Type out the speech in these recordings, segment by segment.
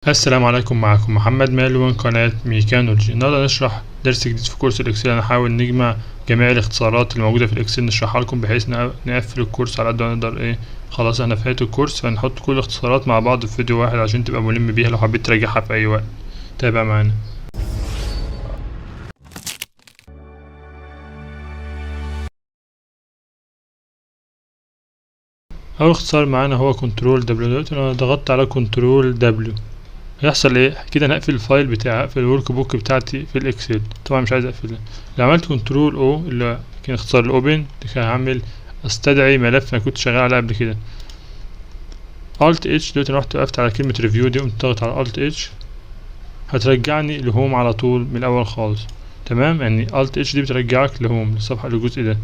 السلام عليكم، معكم محمد مالو من قناة ميكانولوجي. النهارده هنشرح درس جديد في كورس ال Excel. هنحاول نجمع جميع الاختصارات اللي موجودة في ال Excel نشرحها لكم بحيث نقفل الكورس على قد ما نقدر. خلاص احنا في نهاية الكورس، فنحط كل الاختصارات مع بعض في فيديو واحد عشان تبقى ملم بيها لو حبيت تراجعها في اي وقت. تابع معانا. اول اختصار معانا هو control W. دلوقتي لو انا ضغطت على control W هيحصل ايه؟ كده انا هقفل ال file بتاعي، هقفل ال workbook بتاعتي في ال Excel. طبعا مش عايز اقفلها. لو عملت control O اللي كان اختصار ال open، كان هعمل استدعي ملف انا كنت شغال عليه قبل كده. Alt H، دلوقتي انا رحت وقفت على كلمة review دي، قمت ضاغط على Alt H، هترجعني ل home على طول من الاول خالص. تمام، يعني Alt H دي بترجعك ل home، للصفحة، للجزء ده.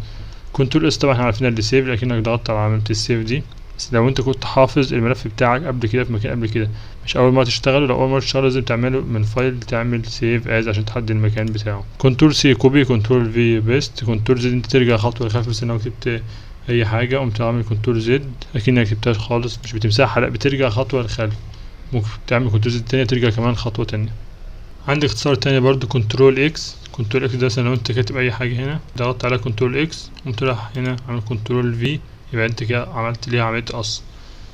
control S طبعا احنا عارفين اللي save، لكنك ضغطت على علامة ال save دي. بس لو انت كنت حافظ الملف بتاعك قبل كده في مكان قبل كده، مش اول مرة تشتغله. لو اول مرة تشتغله لازم تعمله من file، تعمل save as عشان تحدد المكان بتاعه. control C copy، control V paste، control Z انت ترجع خطوة للخلف. بس لو كتبت اي حاجة قمت عامل control Z اكنك كتبتهاش خالص، مش بتمسحها، لا بترجع خطوة للخلف. ممكن تعمل control Z تانية ترجع كمان خطوة تانية. عندك اختصار تاني برضو control X. control X ده مثلا لو انت كاتب اي حاجة هنا ضغطت على control X قمت رايح هنا عامل control V، يبقى انت كده عملت ليها عملية قص.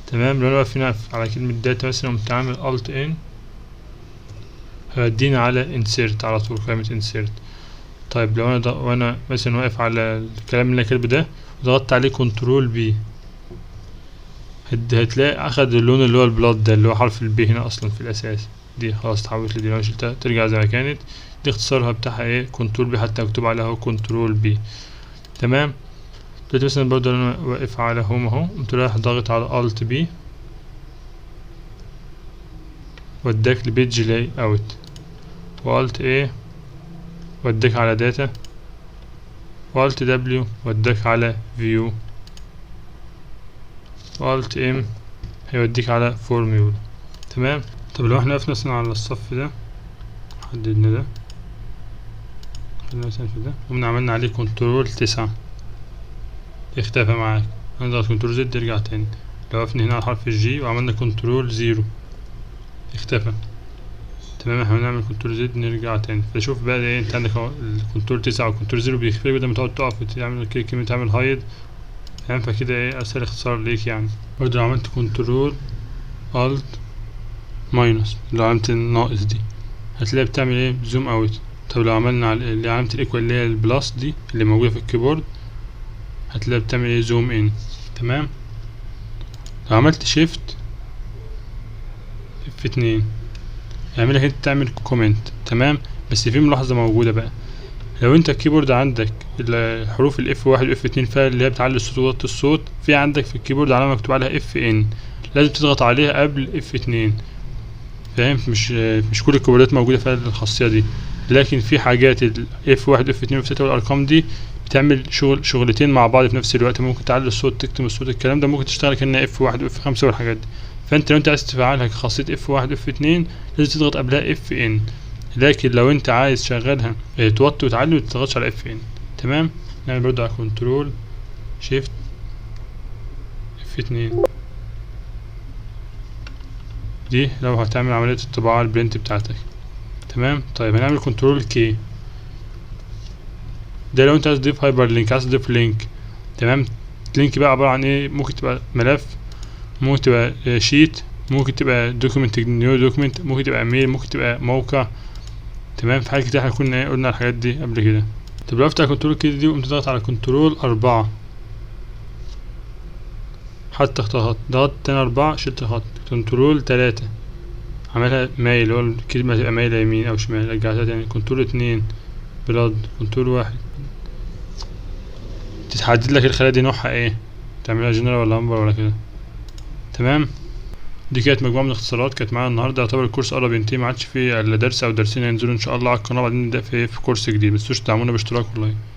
تمام، لو انا واقف هنا على كلمة data مثلا قمت عامل Alt N، هيودينا على insert على طول، قائمة insert. طيب لو انا وانا مثلا واقف على الكلام اللي انا كاتبه ده وضغطت عليه control B، هتلاقي اخد اللون اللي هو ال blood ده اللي هو حرف ال B هنا اصلا في الاساس. دي خلاص اتحولت لدي، لو شلتها ترجع زي ما كانت. دي اختصارها بتاعها ايه؟ control B، حتى مكتوب عليها اهو control B. تمام، دلوقتي مثلا برضه انا واقف على home اهو، قمت رايح ضاغط على Alt B وداك ل page layout، و Alt A وداك على data، و Alt W وداك على view، و Alt M هيوديك على فورميولا. تمام، طب لو احنا وقفنا مثلا على الصف ده، حددنا ده، خلينا مثلا في ده، قمنا عملنا عليه control 9، اختفى معاك. هنضغط control Z يرجع تاني. لو وقفنا هنا على حرف ال G وعملنا control 0 اختفى. تمام، احنا هنعمل control Z نرجع تاني. فشوف بقى ايه، انت عندك اهو ال control 9 وال control 0 بيختفي بدل ما تقعد تقف وتعمل كده كلمة تعمل hide. تمام، فكده ايه اسهل اختصار ليك يعني. برضه لو عملت control Alt minus اللي علامة الناقص دي هتلاقي بتعمل ايه؟ zoom out. طب لو عملنا على اللي علامة ال equal اللي هي ال plus دي اللي موجودة في ال keyboard هتلاقي بتعمل ايه؟ zoom in. تمام، لو عملت shift F 2 يعمل لك انت تعمل comment. تمام، بس في ملاحظة موجودة بقى، لو انت ال keyboard عندك الحروف ال F 1 و F 2 فيها اللي هي بتعلي الصوت وتوطي الصوت، في عندك في ال keyboard علامة مكتوب عليها F N، لازم تضغط عليها قبل F 2. فاهم؟ مش كل الكيبوردات موجودة فيها الخاصية دي، لكن في حاجات ال F 1 F 2 و F 3 والارقام دي بتعمل شغلتين مع بعض في نفس الوقت. ممكن تعلي الصوت، تكتم الصوت، الكلام ده ممكن تشتغل كأنها F 1 و F 5 والحاجات دي. فانت لو انت عايز تفعلها خاصية F 1 و F 2 لازم تضغط قبلها F N، لكن لو انت عايز تشغلها توطي وتعلي ما تضغطش على F N. تمام، نعمل برضه على control shift F 2 دي لو هتعمل عملية الطباعة ال print بتاعتك. تمام، طيب هنعمل control K ده لو انت عايز تضيف hyperlink، عايز تضيف link. تمام، link بقى عبارة عن ايه؟ ممكن تبقى ملف، ممكن تبقى sheet، ممكن تبقى document new document، ممكن تبقى mail، ممكن تبقى موقع. تمام، في حاجة كتير احنا كنا ايه قلنا الحاجات دي قبل كده. طب لو افتح control K دي وقمت ضغط على control 4 حتى خط، ضغطت تاني 4 شلت خط، control 3 عملها مايل اللي هو الكلمة تبقى مايلة يمين أو شمال، رجعتها تاني control 2 blood، control 1 تتحدد لك الخلايا دي نوعها ايه، تعملها جنرال ولا number ولا كده. تمام، دي كانت مجموعة من الاختصارات كانت معانا النهارده. يعتبر الكورس قرب ينتهي، ما عادش فيه الا درس او درسين هينزلوا ان شاء الله على القناة، بعدين نبدا في كورس جديد. متنسوش تدعمونا باشتراك و like.